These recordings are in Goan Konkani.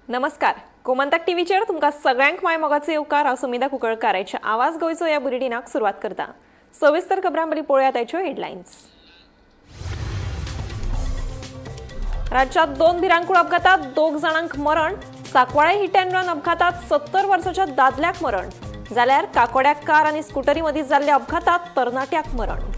नमस्कार, गोमंतक टीव्हीचेर तुमकां सगळ्यांक माय मोगाचो येवकार. हांव सुमिता कुंकळकार. आयच्या आवाज गोंयचो ह्या बुलेटिनाक सुरवात करता. सविस्तर खबरां बरी पळोवया आयच्यो हेडलायन्स. राज्यात दोन भिरांकूळ अपघातात दोग जाणांक मरण. सांकवाळे हिट अँड रन अपघातात 70 वर्साच्या दादल्याक मरण, जाल्यार काकोड्याक कार आनी स्कुटरी मदीं जाल्ल्या अपघातात तरणाट्याक मरण.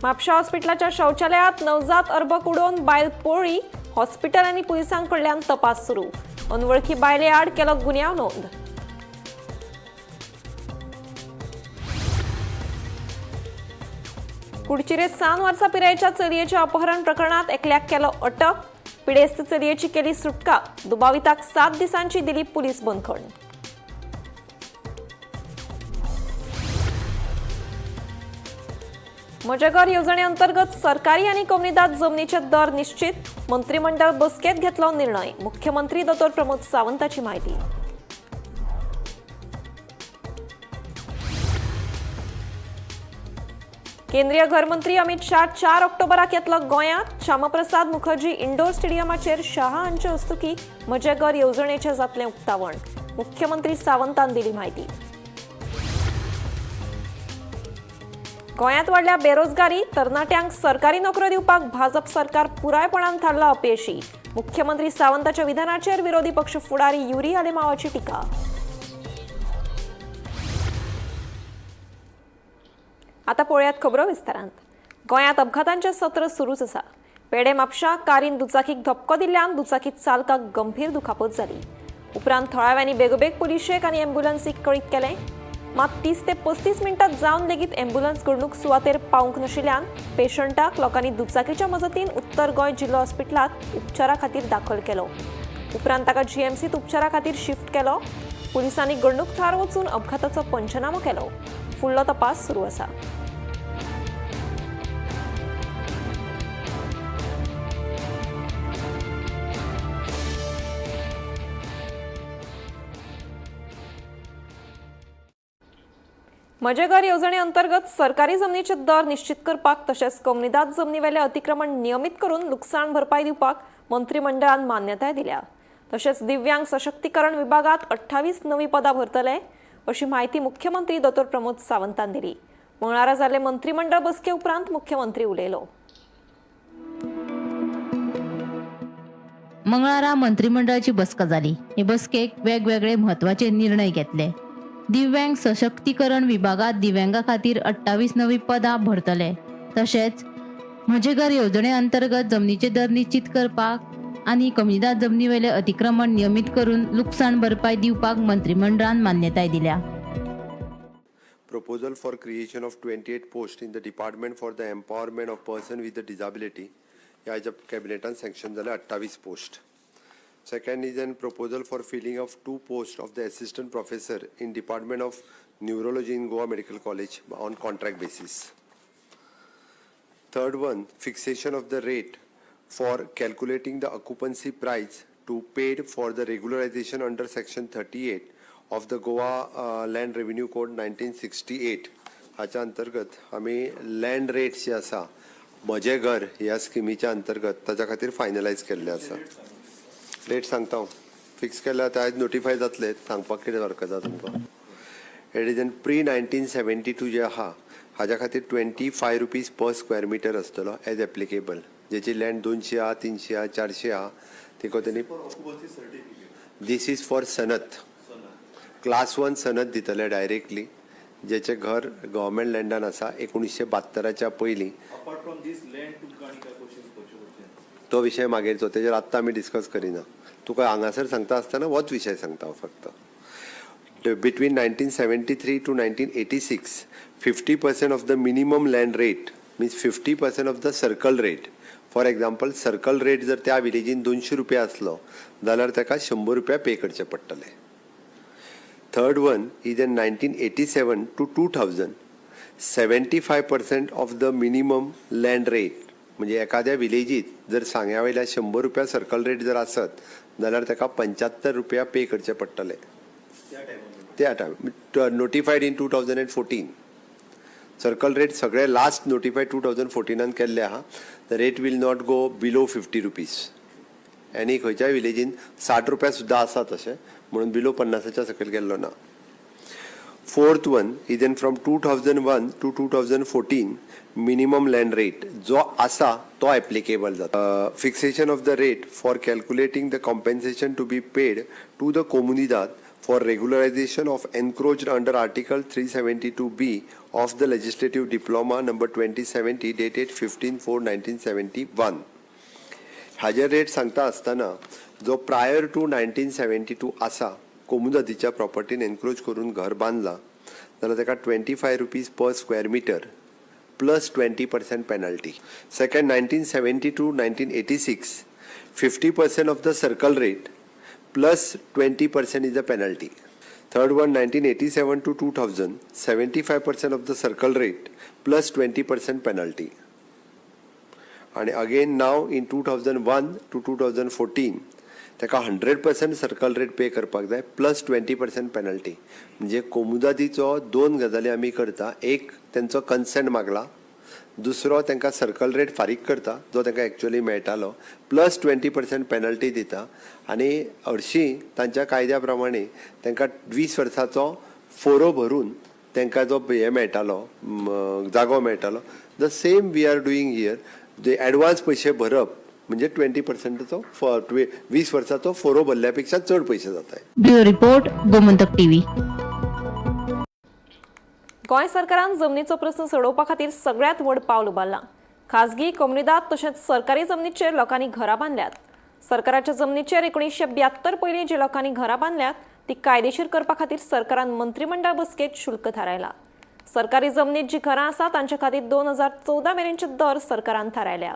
म्हापशा हॉस्पिटलाच्या शौचालयात नवजात अर्भक उडोवन बायल पोळी. हॉस्पिटल आनी पुलिसां कडल्यान तपास सुरू. अनवळखी बायले आड केलो गुन्यांव नोंद. कुडचिरे 7 वर्सां पिरायेच्या चलयेच्या अपहरण प्रकरणात एकल्याक केलो अटक. पिडेस्त चलयेची केली सुटका. दुबाविताक 7 दिसांची दिली पुलीस बंदखण. म्हजें घर येवजणे अंतर्गत सरकारी आनी कोमुनिदाद जमनीचे दर निश्चित. मंत्रिमंडळ बसकेत घेतलो निर्णय. मुख्यमंत्री दोतोर प्रमोद सावंताची माहिती. केंद्रीय घरमंत्री अमित शाह 4 ऑक्टोबराक येतलो गोंयांत. श्यामप्रसाद मुखर्जी इंडोर स्टेडियमाचेर शाह हांचे हस्तुकी म्हजें घर येवजणेचें जातलें उक्तावण. मुख्यमंत्री सावंतान दिली माहिती. गोंयांत वाडल्या बेरोजगारी. तरणाट्यांक सरकारी नोकऱ्यो दिवपाक भाजप सरकार पुरायपणान थारला अपेशी. मुख्यमंत्री सावंताच्या विधानाचेर विरोधी पक्ष फुडारी युरी आलेमावाची टिका. आता पळोवयात खबरो विस्तारांत. गोंयांत अपघातांचें सत्र सुरूच आसा. पेडे म्हापशा कारीन दुचाकीक धपको दिल्ल्यान दुचाकी चालकाक गंभीर दुखापत जाली. उपरांत थळाव्यांनी बेगोबेग पुलिशेक आनी एम्ब्युलन्सीक कळीत केलें. मात 30 ते 35 मिनटां जावन लेगीत एम्ब्युलन्स घडणूक सुवातेर पावूंक नाशिल्ल्यान पेशंटाक लोकांनी दुचाकीच्या मजतीन उत्तर गोंय जिल्लो हॉस्पिटलांत उपचारा खातीर दाखल केलो. उपरांत ताका जीएमसीत उपचारा खातीर शिफ्ट केलो. पुलिसांनी घडणूक थळार वचून अपघाताचो पंचनामो केलो. फुडलो तपास सुरू आसा. म्हजें घर येवजणे अंतर्गत सरकारी जमनीचे दर निश्चित करपाक तशेंच कोमुनिदाद जमनीवेलें अतिक्रमण नियमीत करून लुकसाण भरपाय दिवपाक मंत्रिमंडळान मान्यताय दिल्या. तशेंच दिव्यांग सशक्तीकरण विभागात 28 नवी पदां भरतले अशी माहिती मुख्यमंत्री दोतोर प्रमोद सावंतान दिली. मंगळारा जाल्ले मंत्रिमंडळ बसके उपरांत मुख्यमंत्री उलयलो. मंगळारा मंत्रिमंडळाची बसका जाली. हे बसकेक वेगवेगळे म्हत्वाचे निर्णय घेतले. दिव्यांग सशक्तीकरण विभागात दिव्यांगा खातीर 28 नवी पदां भरतले. तशेंच म्हजें घर येवजणे अंतर्गत जमनीचे दर निश्चित करपाक आनी कोमुनिदाद जमनीवेले अतिक्रमण नियमीत करून लुकसाण भरपाय दिवपाक मंत्रिमंडळान मान्यताय दिल्या. Proposal for creation of 28 posts in the Department for the Empowerment of Person with a Disability. ह्या हेच्या कॅबिनेटान सँक्शन जाल्या 28 post. Second is an proposal for filling of 2 post of the assistant professor in Department of Neurology in Goa Medical College on contract basis. Third one, fixation of the rate for calculating the occupancy price to paid for the regularization under section 38 of the Goa Land Revenue Code 1968. हाच्या अंतर्गत आमी लँड रेट्स जे आसा म्हजें घर ह्या स्किमीच्या अंतर्गत ताच्या खातीर फायनलायज केल्ले आसा. रेट सांगता हांव, फिक्स केल्या, आतां आयज नोटिफाय जातले. सांगपाक कितें हरकत आसा तुमकां? It is an pre 1972 जे आहा हाज्या खातीर ₹25 per square meter आसतलो एज एप्लिकेबल. जेची लँड 200 आहा, 300 आहा, 400 आहा, तिका तेणी. This is for सनद, क्लास 1 सनद दितले डायरेक्टली जेचें घर गव्हर्मेंट लँडान आसा 1972च्या पयलीं. अपार्ट फ्रॉम these land तुमकां आनी काय क्वेश्चन करचे पडचे? तो विशय मागीरचो, तेजेर आत्तां आमी डिस्कस करिना. तुका हांगासर सांगता आसतना होच विशय सांगता हांव फक्त. Between 1973 to 1986, 50% of the minimum land rate, means 50% of the circle rate. For example, circle rate जर त्या विलेजीन 200 रुपया आसलो जाल्यार ताका 100 रुपया पे करचे पडटले. Third one is in 1987 to 2000, 75% of the minimum land rate. म्हणजे एखाद्या विलेजीत जर सांग्या वयल्या 100 रुपया सर्कल रेट जर आसत जाल्यार ताका 75 रुपया पे करचे पडटले. त्या टायमार? त्या time notified in 2014. Circle rate सगळे लास्ट नोटिफाय 2014नान केल्ले आहा. The rate will not go below ₹50. आनी खंयच्याय विलेजीन 60 रुपया सुद्दां आसा तशें म्हणून बिलो 50च्या सकयल गेल्लो ना. Fourth one is then from 2001 to 2014 minimum land rate जो आसा तो एप्लिकेबल जाता. Fixation of the rate for calculating the compensation to be paid to the Comunidade for regularization of encroached under Article 372B of the Legislative Diploma number 2070 dated 15/4/1971. हाजेर रेट सांगता आसतना जो prior to 1972 आसा, कोमुनिदादीच्या प्रॉपर्टीन एनक्रोच करून घर बांदलां जाल्यार ताका ₹25 per square meter plus 20% penalty. Second, 1970 to 1986, 50% of the circle rate plus 20% is a penalty. Third one, 1987 to 2000, 75% of the circle rate plus 20% penalty. आणि again now in 2001 to 2014 ताका 100% सर्कल रेट पे करपाक जाय प्लस 20% पेनल्टी. म्हणजे कोमुदादीचो दोन गजाली आमी करता. एक, तेंचो कन्सेंट मागला. दुसरो, तांकां सर्कल रेट फारीक करता जो तांकां एक्चुअली मेळटालो, प्लस 20% पेनल्टी दिता. आनी हरशीं तांच्या कायद्या प्रमाणे तांकां 20 वर्साचो फोरो भरून तांकां जो हें मेळटालो, जागो मेळटालो, the same we are doing here. J advance पयशे भरप म्हणजे 20%चो, 20 वर्साचो फोरो भरल्या पेक्षा चड पयशे जाताय. Bureau report, Gomantak TV. Goa सरकारान जमनीचो प्रस्न सोडोवपा खातीर सगळ्यांत व्हड पावल उबारलां. खाजगी, कोमुनिदाद तशेंच सरकारी जमनीचेर लोकांनी घरां बांदल्यात. सरकाराच्या जमनीचेर 1972 पयलीं जे लोकांनी घरां बांदल्यात ती कायदेशीर करपा खातीर सरकारान मंत्रीमंडळ बसकेत शुल्क थारायला. सरकारी जमनीत जी घरां आसा तांचे खातीर 2014 मेरेनचे दर सरकारान थारायल्या.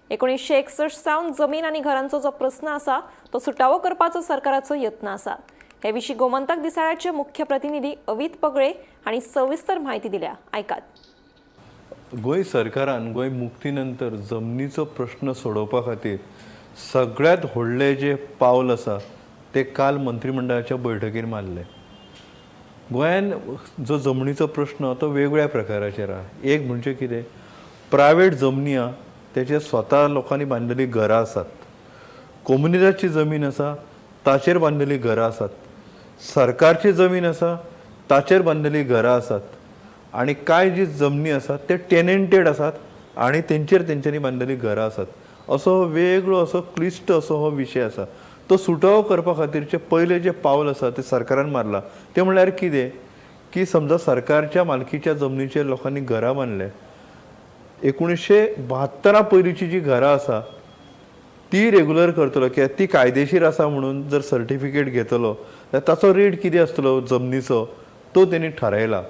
1961 सावन जमीन आनी घरांचो जो प्रस्न आसा तो सुटावो करपाचो सरकाराचो यत्न आसा. हे विशीं गोमंतक दिसाळ्याचे मुख्य प्रतिनिधी अवित पगळे हांणी सविस्तर म्हायती दिल्या, आयकात. गोंय सरकारान गोंय मुक्ती नंतर जमनीचो प्रश्न सोडोवपा खातीर सगळ्यांत व्हडलें जें पावल आसा तें काल मंत्रीमंडळाच्या बैठकीर मारलें. गोंयान जो जमनीचो प्रश्न तो वेगवेगळ्या प्रकाराचेर आहा. एक म्हणजे कितें, प्रायवेट जमनी आहा, तेचेर स्वता लोकांनी बांदिल्लीं घरां आसात. कोमुनिदादची जमीन आसा, ताचेर बांदिल्लीं घरां आसात. सरकारची जमीन आसा, ताचेर बांदिल्लीं घरां आसात. आनी कांय जी जमनी आसात ते टेनेंटेड आसात आनी तेंचेर तेंच्यांनी बांदिल्लीं घरां आसात. असो हो वेगळो असो क्लिश्ट असो हो विशय आसा. तो सुटावो करपा खातीरचें पयलें जें पावल आसा तें सरकारान मारलां. तें म्हणल्यार कितें की समजा सरकारच्या मालकीच्या जमनीचेर लोकांनी घरां बांदले, 1972 पयलींची जी घरां आसा ती रेगुलर करतलो कित्याक ती कायदेशीर आसा म्हणून जर सर्टिफिकेट घेतलो जाल्यार ताचो रेट कितें आसतलो जमनीचो तो तेणी थारायला.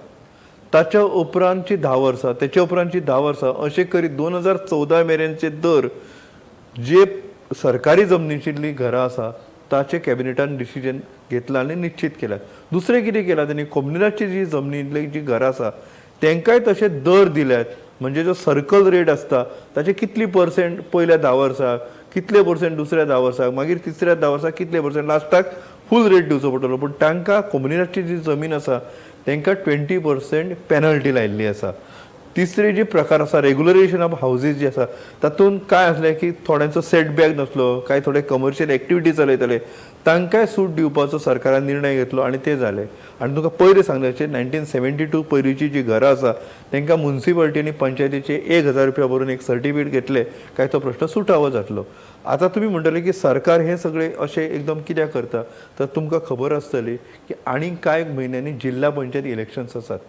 ताच्या उपरांतची 10 वर्सां, तेच्या उपरांतची 10 वर्सां, अशें करीत 2014 मेरेनचे दर जे सरकारी जमनीचेरलीं घरां आसा ताचे कॅबिनेटान डिसिजन घेतलां आनी निश्चीत केलां. दुसरें कितें केलां तेणी, कोमुनिदादची जी जमनींतली जी घरां आसा तेंकांय तशे दर दिल्यात. म्हणजे जो सर्कल रेट आसता ताचे कितली पर्सेंट पयल्या 10 वर्साक, कितले पर्सेंट दुसऱ्या 10 वर्साक, मागीर तिसऱ्या 10 वर्साक कितले पर्सेंट, लास्टाक फूल रेट दिवचो पडटलो. पूण तांकां कोमुनिदादची जी जमीन आसा तांकां 20% पेनल्टी लायिल्ली आसा. तिसरे जे प्रकार आसा, रेगुलरायझेशन ऑफ हावजीस जे आसा, तातूंत काय आसलें की थोड्यांचो सेटबॅक नासलो, कांय थोडे कमर्शियल एक्टिविटी चलयताले, तांकांय सूट दिवपाचो सरकारान निर्णय घेतलो आनी ते जाले. आनी तुमकां पयलीं सांगल्याचे 1972 पयलींची जी घरां आसा तांकां मुन्सिपालिटी आनी पंचायतीचे 1000 रुपया भरून एक सर्टिफिकेट घेतले काय तो प्रश्न सुटावो जातलो. आतां तुमी म्हणटले की सरकार हें सगळें अशें एकदम कित्याक करता, तर तुमकां खबर आसतली की आनीक कांय म्हयन्यांनी जिल्हा पंचायत इलेक्शन्स आसात.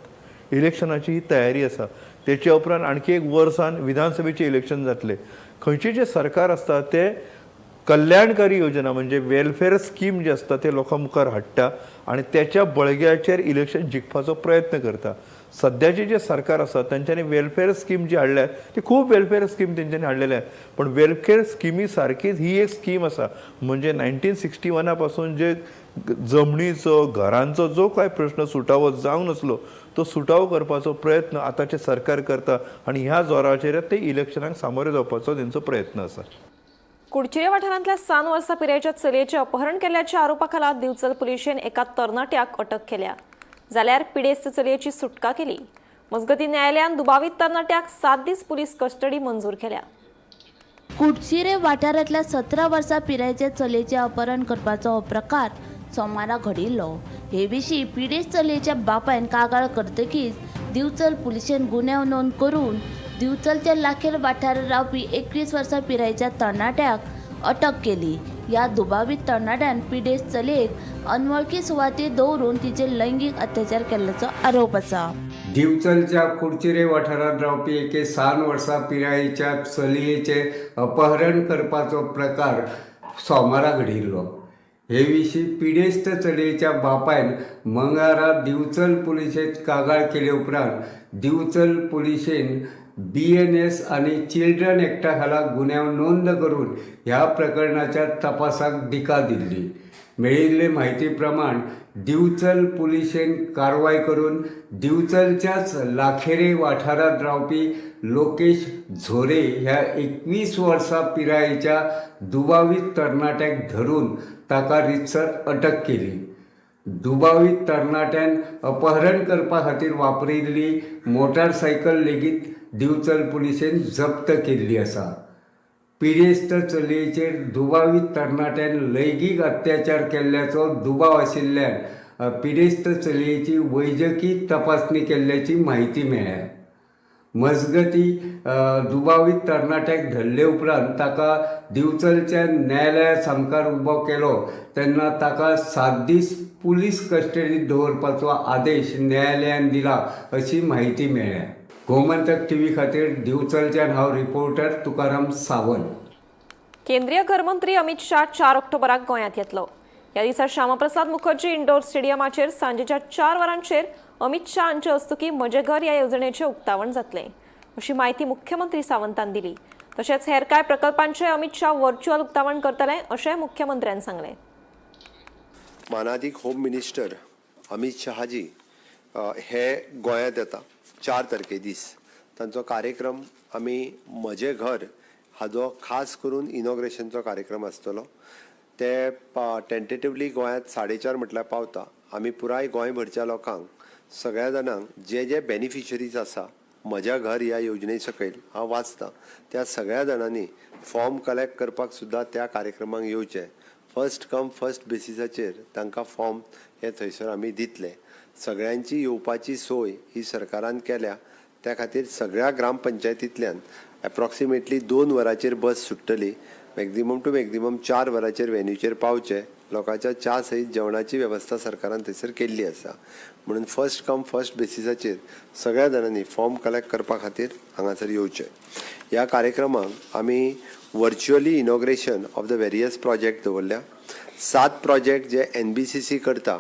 इलेक्शनाची ही तयारी आसा. तेच्या उपरांत आणखी एक वर्सान विधानसभेचें इलेक्शन जातलें. खंयचें जें सरकार आसता तें कल्याणकारी योजना म्हणजे वेलफेअर स्कीम जे आसता ते लोकां मुखार हाडटा आनी तेच्या बळग्याचेर इलेक्शन जिखपाचो प्रयत्न करता. सद्याचें जें सरकार आसा तेंच्यांनी वेलफेअर स्कीम जी हाडल्या ती खूब वेलफेअर स्कीम तेंच्यांनी हाडलेले आहा, पण वेलफेअर स्किमी सारकीच ही एक स्कीम आसा. म्हणजे 1961 पासून जे जमनीचो, घरांचो जो काय प्रश्न सुटावो जावंक नासलो तो सुटावो करपाचो प्रयत्न आतांचें सरकार करता आनी ह्या जोराचेर ते इलेक्शनाक सामोरे जावपाचो तेंचो प्रयत्न आसा. कुडचिरे वाठारांतल्या 7 वर्सां पिरायेच्या चलयेचें अपहरण केल्ल्याच्या आरोपाखाला दिवचल पुलिशेन एका तरणाट्याक अटक केल्या, जाल्यार पिडेस्त चलयेची सुटका केली. मजगतीं न्यायालयान दुबावीत तरणाट्याक 7 दीस पुलीस कस्टडी मंजूर केल्या. कुडचिरे वाठारांतल्या 17 वर्सां पिरायेच्या चलयेचें अपहरण करपाचो हो प्रकार सोमारा घडिल्लो. हे विशीं पिडेस्त चलयेच्या बापायन कागाळ करतकीच दिवचल पुलिशेन गुन्यांव नोंद करून दिवचलच्या लाखेर वाठारांत रावपी 21 वर्सां पिरायेच्या तरणाट्याक अटक केली. ह्या दुबावीत तरणाट्यान पिडेस्त चलयेक अनवळखी सुवातेर दवरून तिचेर लैंगीक अत्याचार केल्ल्याचो आरोप आसा. दिवचलच्या कुडचिरे वाठारांत रावपी एके 7 वर्सां पिरायेच्या चलयेचें अपहरण करपाचो प्रकार सोमारा घडिल्लो. हे विशीं पिडेस्त चलयेच्या बापायन मंगळारा दिवचल पुलिशेंत कागाळ केले उपरांत दिवचल पुलिशेन BNS आनी चिल्ड्रन एक्टा खाला गुन्यांव नोंद करून ह्या प्रकरणाच्या तपासाक दिका दिल्ली. मेळिल्ले म्हायती प्रमाण दिवचल पुलिशेन कारवाय करून दिवचलच्याच लाखेरे वाठारांत रावपी लोकेश झोरे ह्या 21 वर्सां पिरायेच्या दुबावीत तरणाट्याक धरून ताका रितसर अटक केली. दुबावीत तरणाट्यान अपहरण करपा खातीर वापरिल्ली मोटारसायकल लेगीत दिवचल पुलिशेन जप्त केल्ली आसा. पिडेस्त चलयेचेर दुबावीत तरणाट्यान लैंगीक अत्याचार केल्ल्याचो दुबाव आशिल्ल्यान पिडेस्त चलयेची वैजकी तपासणी केल्ल्याची म्हायती मेळ्ळ्या. मजगती दुबावीत तरणाट्याक धरले उपरांत ताका दिवचलच्या न्यायालया सामकार उबो केलो तेन्ना ताका 7 दीस पुलीस कस्टडीत दवरपाचो आदेश न्यायालयान दिला अशी म्हायती मेळ्ळ्या. गोमंतक टीव्ही खातीर दिवचलच्यान हांव रिपोर्टर तुकाराम सावंत. केंद्रीय घरमंत्री अमित शाह 4 ऑक्टोबराक गोंयांत येतलो. ह्या दिसा श्यामाप्रसाद मुखर्जी इंडोर स्टेडियमाचेर सांजेच्या 4 वरांचेर अमित शाह हांचे हस्तुकीं म्हजें घर ह्या येवजणेचें उक्तावण जातलें अशी म्हायती मुख्यमंत्री सावंतान दिली. तशेंच हेर कांय प्रकल्पांचें अमित शाह व्हर्च्युअल उक्तावण करतले अशेंय मुख्यमंत्र्यान सांगलें. मानादीक होम मिनिस्टर अमित शहाजी हे गोंयांत येता 4 तारखे दीस. तांचो कार्यक्रम आमी म्हजें घर हाजो खास करून इनॉग्रेशनचो कार्यक्रम आसतलो. ते टेंटेटिवली गोंयांत 4:30 म्हटल्यार पावता. आमी पुराय गोंयभरच्या लोकांक सगळ्या जाणांक जे जे बेनिफिशरीज आसा म्हज्या घर ह्या योजने सकयल हांव वाचतां त्या सगळ्या जाणांनी फॉर्म कलेक्ट करपाक सुद्दां त्या कार्यक्रमाक येवचें. फर्स्ट कम फर्स्ट बेसिसाचेर तांकां फॉर्म हे थंयसर आमी दितले. सगळ्यांची येवपाची सोय ही सरकारान केल्या. त्या खातीर सगळ्या ग्रामपंचायतींतल्यान एप्रॉक्सिमेटली 2 वरांचेर बस सुट्टली. मॅक्झिमम टू मॅक्झिमम 4 वरांचेर व्हेन्यूचेर पावचे. लोकांच्या च्या सयत जेवणाची वेवस्था सरकारान थंयसर केल्ली आसा. म्हणून फर्स्ट कम फर्स्ट बेसिसाचेर सगळ्या जाणांनी फॉर्म कलेक्ट करपा खातीर हांगासर येवचें. ह्या कार्यक्रमाक आमी virtually inauguration of the various project दवरल्या. 7 प्रोजेक्ट जे NBCC करता.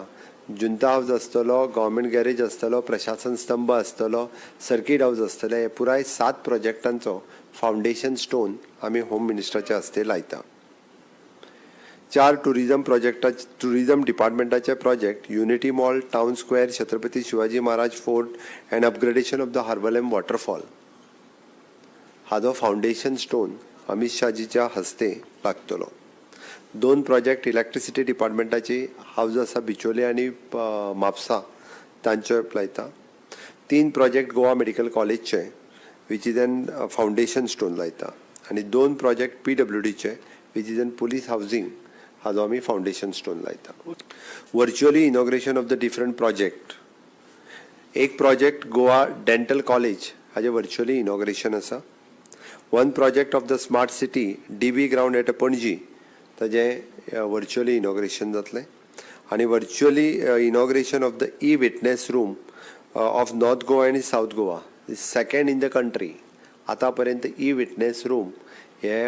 जुंता हावज आसतलो, गव्हर्मेंट गॅरेज आसतलो, प्रशासन स्तंभ आसतलो, सर्कीट हावज आसतले. हे पुराय 7 प्रोजेक्टांचो फावंडेशन स्टोन आमी होम मिनिस्टराच्या हस्ते लायता. 4 टुरिजम प्रोजेक्टा टुरिजम डिपार्टमेंटाचे project Unity Mall, Town Square, Chhatrapati Shivaji Maharaj Fort and upgradation of the Harvalem waterfall हाजो फावंडेशन स्टोन अमित शाहजीच्या हस्ते लागतलो. 2 प्रोजेक्ट इलेक्ट्रिसिटी डिपार्टमेंटाची हावज आसा बिचोले आनी म्हापसा तांचे लायता. 3 प्रोजेक्ट गोवा मेडिकल कॉलेजचे which is an foundation stone लायता आनी 2 प्रोजेक्ट PWDचे which is an police housing हाजो आमी फावंडेशन स्टोन लायता. Virtually inauguration of the different project. एक प्रोजेक्ट गोवा डेंटल कॉलेज हाजें व्हर्च्युअली इनॉग्रेशन आसा. 1 project of the smart city DB ground at Panaji ताजें व्हर्च्युअली इनॉग्रेशन जातलें आनी virtually inauguration of the e witness room of North Goa आनी South Goa, second in the country. आतां पर्यंत ई विटनेस रूम हे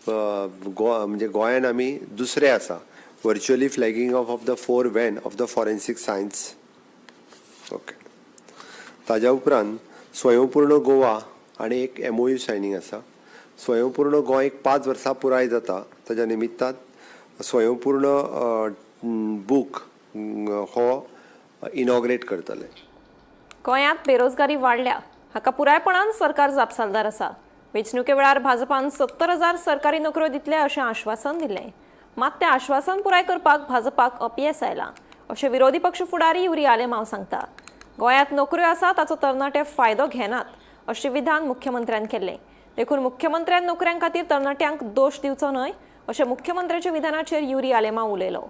गोवा म्हणजे गोंयान आमी दुसरे आसा. Virtually flagging off of the 4 van of the forensic science. Okay, ताज्या उपरांत स्वयंपूर्ण गोवा आनी एक MOU shining आसा. स्वयंपूर्ण गोंय एक 5 वर्सां पुराय जाता ताज्या निमित्तान स्वयंपूर्ण बूक हो इनॉग्रेट करतले. गोंयांत बेरोजगारी वाडल्या हाका पुरायपणान सरकार जापसालदार आसा. वेंचणुके वेळार भाजपान 70,000 सरकारी नोकऱ्यो दितले अशें आश्वासन दिल्लें, मात तें आश्वासन पुराय करपाक भाजपाक अपयेस आयलां अशें विरोधी पक्ष फुडारी युरी आलेमांव सांगता. गोंयांत नोकऱ्यो आसा ताचो तरणाटे फायदो घेनात अशें विधान मुख्यमंत्र्यान केल्लें. देखून मुख्यमंत्र्यान नोकऱ्यां खातीर तरणाट्यांक दोश दिवचो न्हय अशें मुख्यमंत्र्याच्या विधानाचेर युरी आलेमांव उलयलो.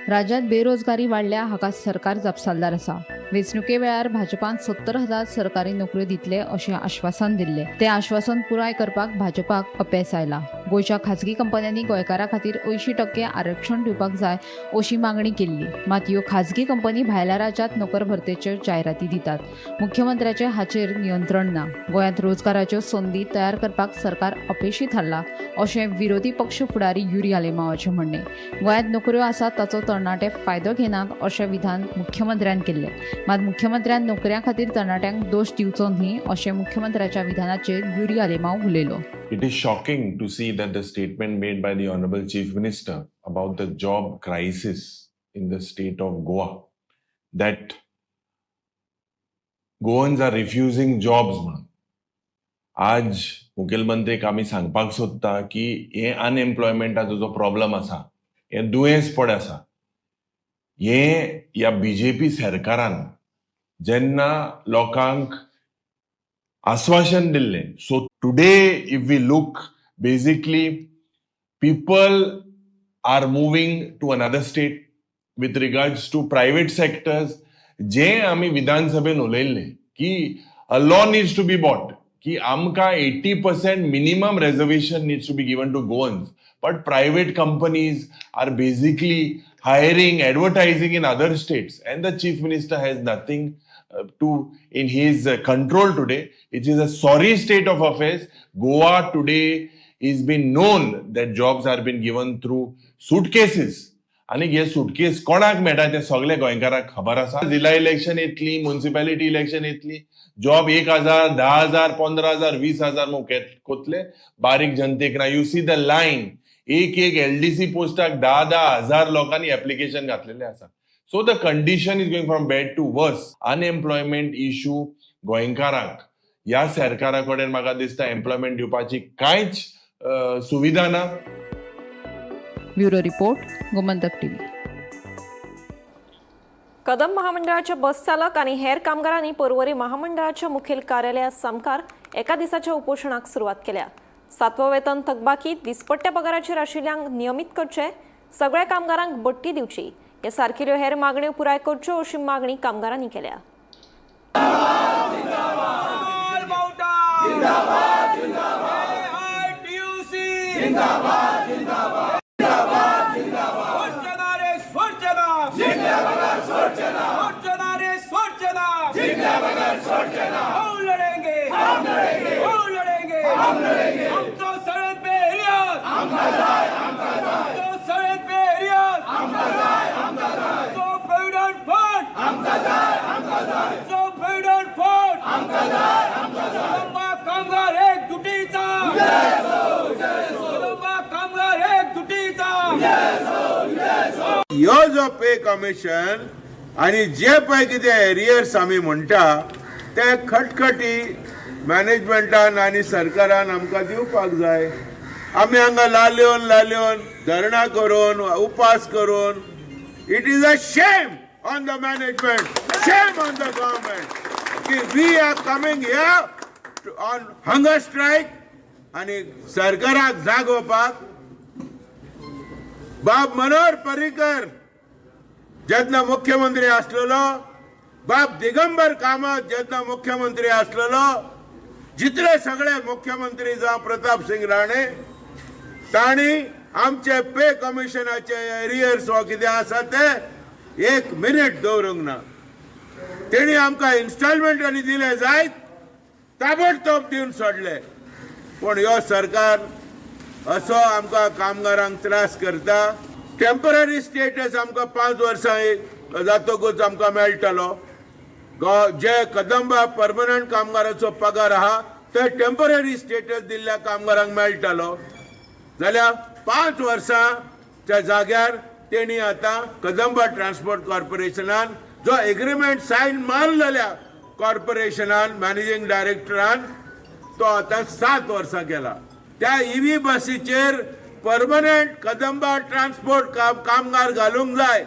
राज्यात बेरोजगारी वाडल्या हाका सरकार जापसालदार आसा. वेंचणुके वेळार भाजपान 70,000 सरकारी नोकऱ्यो दितले अशें आश्वासन दिल्लें. तें आश्वासन पुराय करपाक भाजपाक अपेस आयला. गोंयच्या खाजगी कंपन्यांनी गोंयकारां खातीर 80% आरक्षण दिवपाक जाय अशी मागणी केल्ली. मात ह्यो खाजगी कंपनी भायल्या राज्यांत नोकर भरतेच्यो जायराती दितात. मुख्यमंत्र्याचें हाचेर नियंत्रण ना. गोंयांत रोजगाराच्यो संदी तयार करपाक सरकार अपेशी थारला अशें विरोधी पक्ष फुडारी युरी आलेमांवाचें म्हणणें. गोंयांत नोकऱ्यो आसात ताचो तरणाटे फायदो घेनात अशें विधान मुख्यमंत्र्यान केल्लें. मात मुख्यमंत्र्यान नोकऱ्यां खातीर तरणाट्यांक दोश दिवचो न्ही अशें मुख्यमंत्र्याच्या विधानाचेर युरी आलेमांव उलयलो. It is shocking to see that the statement made by the Honorable Chief Minister about the job crisis in the state of Goa, that Goans are refusing jobs म्हणून. आज मुखेलमंत्रीक आमी सांगपाक सोदता की हे अनएम्प्लॉयमेंटाचो जो प्रॉब्लम आसा, हें दुयेंस पड आसा, हें ह्या बीजेपी सरकारान जेन्ना लोकांक आश्वासन दिल्लें. So today if we look, basically people are moving to another state. With regards to private sectors, जे आमी विधानसभेन उलयल्ले की a law needs to be brought की आमकां 80% minimum reservation needs to be given to Goans, but private companies are basically hiring, advertising in other states, and the chief minister has nothing to in his control today. It is a sorry state of affairs. Goa today is been known that jobs are been given through suitcases. आनी हे सुटकेस कोणाक मेळटा तें सगळे गोंयकारांक खबर आसा. जिल्हा इलेक्शन येतली, मुन्सिपालिटी इलेक्शन येतली, जॉब 1,000, 10,000, 15,000, 20,000 कोतले बारीक जनतेक ना. You see the line, एक एक एलडीसी पोस्टाक 10-10 हजार लोकांनी एप्लिकेशन घातलेले आसा. So the condition is going from bad to worse. Unemployment issue, गोंयकारांक ह्या सरकारा कडेन म्हाका दिसता एम्प्लॉयमेंट दिवपाची कांयच सुविधा ना. Bureau report, Gomantak TV. Kadamba महामंडळाच्या बस चालक आनी हेर कामगारांनी पर्वरी महामंडळाच्या मुखेल कार्यालया सामकार एका दिसाच्या उपोशणाक सुरवात केल्या. सातवो वेतन थकबाकी, दिसपट्ट्या पगाराचेर आशिल्ल्यांक नियमीत करचे, सगळ्या कामगारांक बडटी दिवची, हे सारकिल्यो हेर मागण्यो पुराय करच्यो अशी मागणी कामगारांनी केल्या. जिंदाबाद जिंदाबाद, एआईटीयूसी जिंदाबाद जिंदाबाद जिंदाबाद जिंदाबाद. सोडचना रे सोडचना, जिंदाबाद सोडचना, सोडचना रे सोडचना, जिंदाबाद सोडचना. हम लढेंगे, हम लढेंगे, हम लढेंगे, हम लढेंगे. आमचो सगळ्यात पे एरियाज आमका जाय, आमका जाय. आमचो सगळ्यात पे एरियाज आमका जाय, आमका जाय. आमचो प्रोव्हिडंट फंड आमका जाय, आमका जाय. आमचो प्रोव्हिडंट फंड आमका जाय, आमका जाय. कदंबा कामगार एकजुटीचा, कदंबा कामगार एकजुटीचा. ह्यो जो पे कमिशन आणि जे पळय कितें एरियर्स आमी म्हणटा ते खटखटी मॅनेजमेंटान आनी सरकारान आमकां दिवपाक जाय. आमी हांगा लाल्योन लाल्योन धरणां करून, उपास करून, it is a shame on the management, shame on the government की we are coming here on hunger strike आनी सरकाराक जागोवपाक. बाब मनोहर पर्रीकर जेन्ना मुख्यमंत्री आसलेलो, बाब दिगंबर कामत जेन्ना मुख्यमंत्री आसलेलो, जितले सगळे मुख्यमंत्री जावं प्रताप सिंग राणे, तांणी आमचे पे कमिशनाचे एरियर्स वा कितें आसा ते एक मिनीट दवरूंक ना. तेणी आमकां इन्स्टॉलमेंटांनी दिले जायत, ताबडतोब दिवन सोडले. पूण ह्यो सरकार असो आमकां कामगारांक त्रास करता. टेंपररी स्टेटस आमकां 5 वर्सां जातकूच आमकां मेळटलो. जे कदंबा परमनंट कामगाराचो पगार आहा ते टेंपररी स्टेटस दिल्ल्या कामगारांक मेळटलो जाल्यार 5 वर्सांच्या जाग्यार तेणी आतां कदंबा ट्रान्सपोर्ट कॉर्पोरेशनान जो एग्रीमेंट सायन मारलेल्या कॉर्पोरेशनान, मॅनेजींग डायरेक्टरान, तो आतां 7 वर्सां केला. त्या इव्ही बसीचेर परमनंट कदंबा ट्रान्सपोर्ट कामगार घालूंक जाय.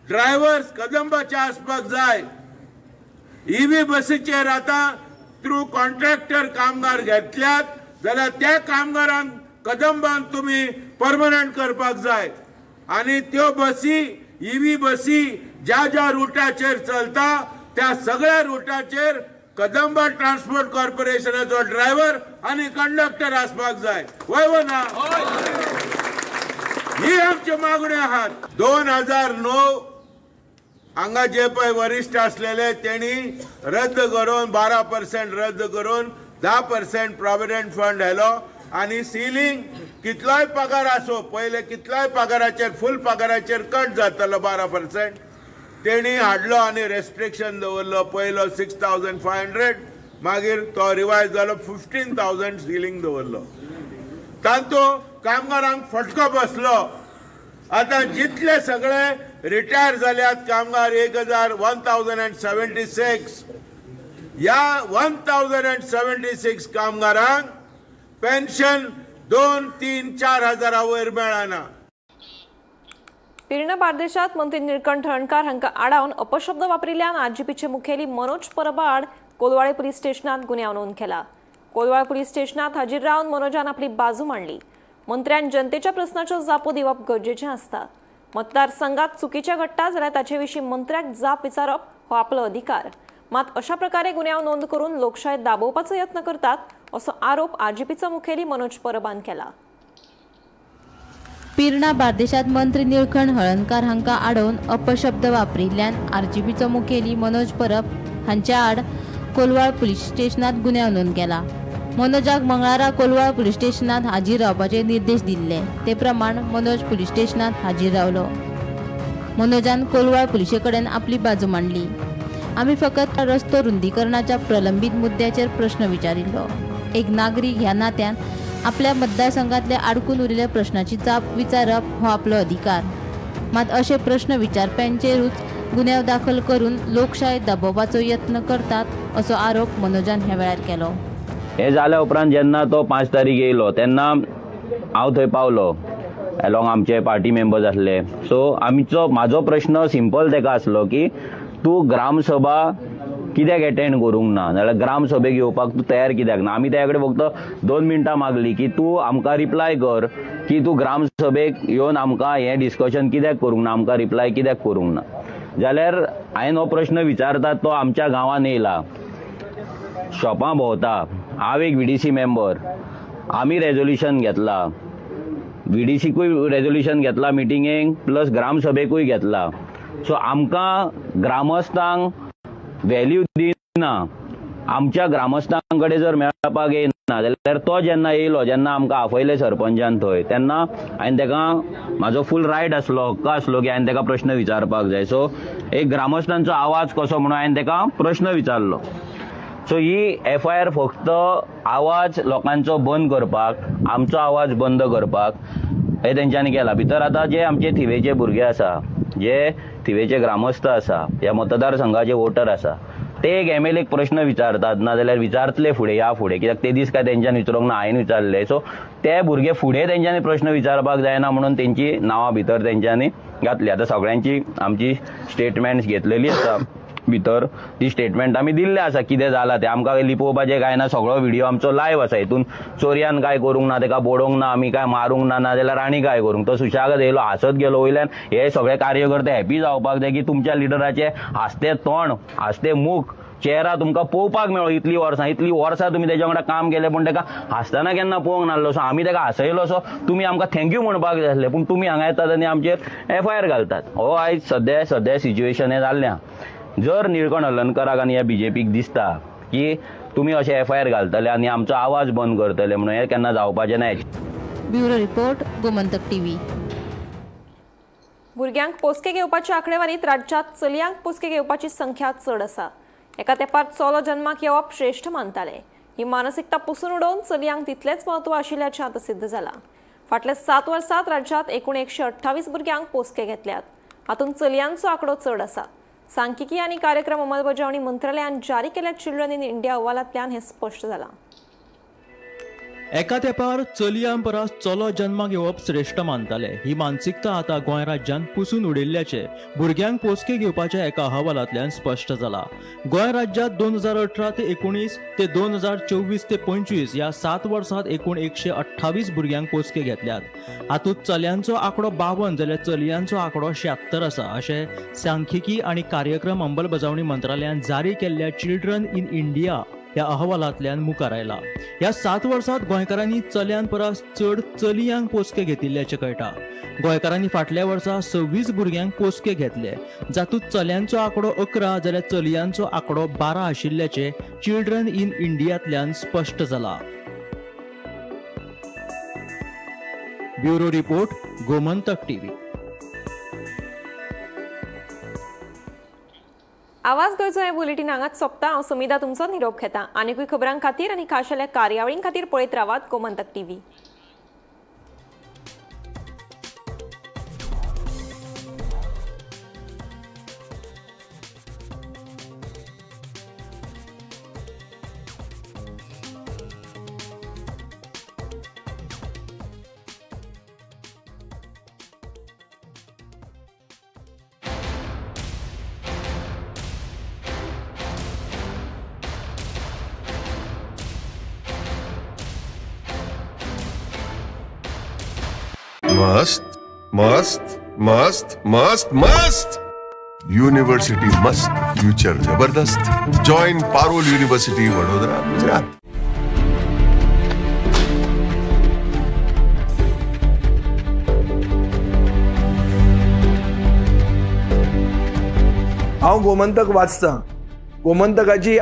ड्रायव्हर्स कदंबाचे आसपाक जाय. ईव्ही बसीचेर आतां थ्रू कॉन्ट्रॅक्टर कामगार घेतल्यात जाल्यार त्या कामगारांक कदंबान तुमी परमनंट करपाक जाय. आनी त्यो बसी, ईव्ही बसी ज्या ज्या रुटाचेर चलता त्या सगळ्या रुटाचेर कदंबा ट्रान्सपोर्ट कॉर्पोरेशनाचो ड्रायव्हर आनी कंडक्टर आसपाक जाय. वय वो ना? ही आमची मागणी आहात. 2009 हांगा जे पळय वरिश्ठ आसलेले तेणी रद्द करून 12% रद्द करून 10% प्रॉविडंट फंड हायलो आनी सिलींग कितलोय पगार आसो, पयले कितलोय पगाराचेर फूल पगाराचेर कट जातालो 12%, तेणी हाडलो आनी रेस्ट्रिक्शन दवरलो. पयलो 6500, मागीर तो रिवायज जालो 15,000 सिलींग दवरलो. तांतूत कामगारांक फटको बसलो. आतां जितले सगळे रिटायर जाल्यात कामगार 1000, 1076, ह्या 1076 कामगारांक पेन्शन 2, 3, 4 हजारा वयर मेळना. पिर्ण बार्देशात मंत्री निळकंठ हळर्णकार हांकां आडावन अपशब्द वापरिल्ल्यान आरजीपीचे मुखेली मनोज परबा आड कोलवाळे पुलीस स्टेशनात गुन्यांव नोंद केला. कोलवाळ पुलीस स्टेशनात हाजीर रावन मनोजान आपली बाजू मांडली. मंत्र्यान जनतेच्या प्रस्नाच्यो जापो दिवप गरजेचें आसता. मतदारसंघात चुकीचें घडटा जाल्यार ताचे विशीं मंत्र्याक जाप विचारप हो आपलो अधिकार. मात अशा प्रकारे गुन्यांव नोंद करून लोकशाय दाबोवपाचो यत्न करतात असो आरोप आरजीपीचो मुखेली मनोज परबान केला. पिर्णा बार्देशात मंत्री निळकंठ हळर्णकार हांकां आडोवन अपशब्द वापरिल्ल्यान आरजीपीचो मुखेली मनोज परब हांच्या आड कोलवाळ पुलीस स्टेशनात गुन्यांव नोंद केला. मनोजाक मंगळारा कोलवाळ पुलीस स्टेशनात हाजीर रावपाचे निर्देश दिल्ले. ते प्रमाण मनोज पुलीस स्टेशनात हाजीर रावलो. मनोजान कोलवाळ पुलिशे कडेन आपली बाजू मांडली. आमी फकत रस्तो रुंदीकरणाच्या प्रलंबीत मुद्द्याचेर प्रश्न विचारिल्लो. एक नागरीक ह्या नात्यान आपल्या मतदारसंघातल्या आडकून उरिल्ल्या प्रश्नाची जाप विचारप हो आपलो अधिकार. मात अशे प्रश्न विचारप्यांचेरूच गुन्यांव दाखल करून लोकशाय दाबोवपाचो यत्न करतात असो आरोप मनोजान ह्या वेळार केलो. हें जाल्या उपरांत जेन्ना तो 5 तारीख येयलो तेन्ना हांव थंय पावलो एलॉंग आमचे पार्टी मेंबर्स आसले. सो आमचो म्हाजो प्रश्न सिंपल तेका आसलो की तूं ग्रामसभा कित्याक एटेंड करूंक ना, नाल्यार ग्रामसभेक येवपाक तूं तयार कित्याक ना. आमी तेज्या कडेन फक्त 2 मिनटां मागली की तूं आमकां रिप्लाय कर की तूं ग्रामसभेक येवन आमकां हें डिस्कशन कित्याक करूंक ना, आमकां रिप्लाय कित्याक करूंक ना. जाल्यार हांवें हो प्रश्न विचारता तो आमच्या गांवान येयला, शॉपां भोंवता. हांव एक VDC member, आमी रेजोल्युशन घेतला, VDCकूय रेजोल्युशन घेतला मिटिंगेक, प्लस ग्रामसभेकूय घेतला. सो आमकां ग्रामस्थांक व्हॅल्यू दिना. आमच्या ग्रामस्थां कडेन जर मेळपाक येयना जाल्यार तो जेन्ना येयलो, जेन्ना आमकां आपयलें सरपंचान थंय, तेन्ना हांवें तेका म्हाजो फूल रायट आसलो, हक्क आसलो की हांवें तेका प्रश्न विचारपाक जाय. सो एक ग्रामस्थांचो आवाज कसो म्हणून हांवें तेका प्रश्न विचारलो. सो ही FIR फक्त आवाज लोकांचो बंद करपाक, आमचो आवाज बंद करपाक हे तेंच्यांनी केला. भितर आतां जे आमचे थिवेचे भुरगे आसा, जे थिवेचे ग्रामस्थ आसा, ह्या मतदारसंघाचे वोटर आसा, ते एक MLA प्रश्न विचारतात ना जाल्यार विचारतले फुडें ह्या फुडें, कित्याक ते दीस काय तेंच्यांनी विचारूंक ना, हांवें विचारले. सो ते भुरगे फुडें तेंच्यांनी प्रश्न विचारपाक जायना म्हणून तेंची नांवां भितर तेंच्यांनी घातली. आतां सगळ्यांची आमची स्टेटमेंट्स घेतलेली आसा भितर, ती स्टेटमेंट आमी दिल्ले आसा कितें जालां तें. आमकां लिपोवपाचें कांय ना, सगळो व्हिडियो आमचो लायव आसा. हितून चोरयान कांय करूंक ना, तेका बडोवंक ना, आमी कांय मारूंक ना, नाजाल्यार आनी कांय करूंक. तो सुशेगाद येयलो, हांसत गेलो. वयल्यान हे सगळे कार्यकर्ते हॅपी जावपाक जाय की तुमच्या लिडराचे हांसते तोंड, हांसते मुख, चेहरा तुमकां पळोवपाक मेळ्ळो. इतलीं वर्सां, इतलीं वर्सां तुमी तेज्या वांगडा काम केलें पूण तेका हांसतना केन्ना पळोवंक नासलो. सो आमी तेका हांसयलो, सो तुमी आमकां thank you म्हणपाक जाय आसलें, पूण तुमी हांगा येतात आनी आमचेर FIR घालतात. हो आयज सद्या सद्या सिच्युएशन हें जाल्लें आहा. जर निळकंठ हळर्णकराक आनी ह्या BJPक दिसता की तुमी अशें FIR घालतले आनी आमचो आवाज बंद करतले म्हणून, हें केन्ना जावपाचें ना. Bureau report, Gomantak TV. भुरग्यांक पोसके घेवपाच्या आंकडेवारीत राज्यांत चलयांक पोसके घेवपाची संख्या चड आसा. एका तेंपार चलो जन्माक येवप श्रेश्ठ मानताले. ही मानसिकता पुसून उडोवन चलयांक तितलेंच म्हत्व आशिल्ल्याचें आतां सिद्ध जालां. फाटल्या 7 वर्सांत राज्यांत एकूण 128 भुरग्यांक पोसके घेतल्यात. हातूंत चलयांचो आंकडो चड आसा. सांख्यिकी आनी कार्यक्रम अंमलबजावणी मंत्रालयान जारी केल्ल्या चिल्ड्रन इन इंडिया अहवालांतल्यान हें स्पश्ट जालां. एका तेंपार चलयां परस चलो जन्माक येवप श्रेश्ठ मानताले. ही मानसिकता आतां गोंय राज्यान पुसून उडयल्ल्याचें भुरग्यांक पोसके घेवपाच्या एका अहवालांतल्यान स्पश्ट जाला. गोंय राज्यांत 2018 ते 19 ते 2024 ते 25 ह्या 7 वर्सांत एकूण 128 भुरग्यांक पोसके घेतल्यात. हातूंत चल्यांचो आंकडो 52 जाल्यार चलयांचो आंकडो 76 आसा अशें सांख्यिकी आनी कार्यक्रम अंमलबजावणी मंत्रालयान जारी केल्ल्या चिल्ड्रन इन इंडिया ह्या अहवालांतल्यान मुखार आयला. ह्या 7 वर्सांत गोंयकारांनी चल्यां परस चड चलयांक पोसके घेतिल्ल्याचें कळटा. गोंयकारांनी फाटल्या वर्सा 26 भुरग्यांक पोसके घेतले, जातूंत चल्यांचो आंकडो 11 जाल्यार चलयांचो आंकडो 12 आशिल्ल्याचें चिल्ड्रन इन इंडियांतल्यान स्पश्ट जाला. Bureau report, Gomantak TV. आवाज गोंयचो हें बुलेटीन हांगाच सोंपता. हांव सुमिधा तुमचो निरोप घेता. आनीकूय खबरां खातीर आनी खाशेल्या कार्यावळीं खातीर पळयत रावात गोमंतक टीव्ही. मस्त मस्त मस्त मस्त मस्त यूनिवर्सिटी मस्त, फ्यूचर जबरदस्त. Join Parul university, Vadodara, Gujarat. हांव गोमंतक वाचतां. गोमंतकाची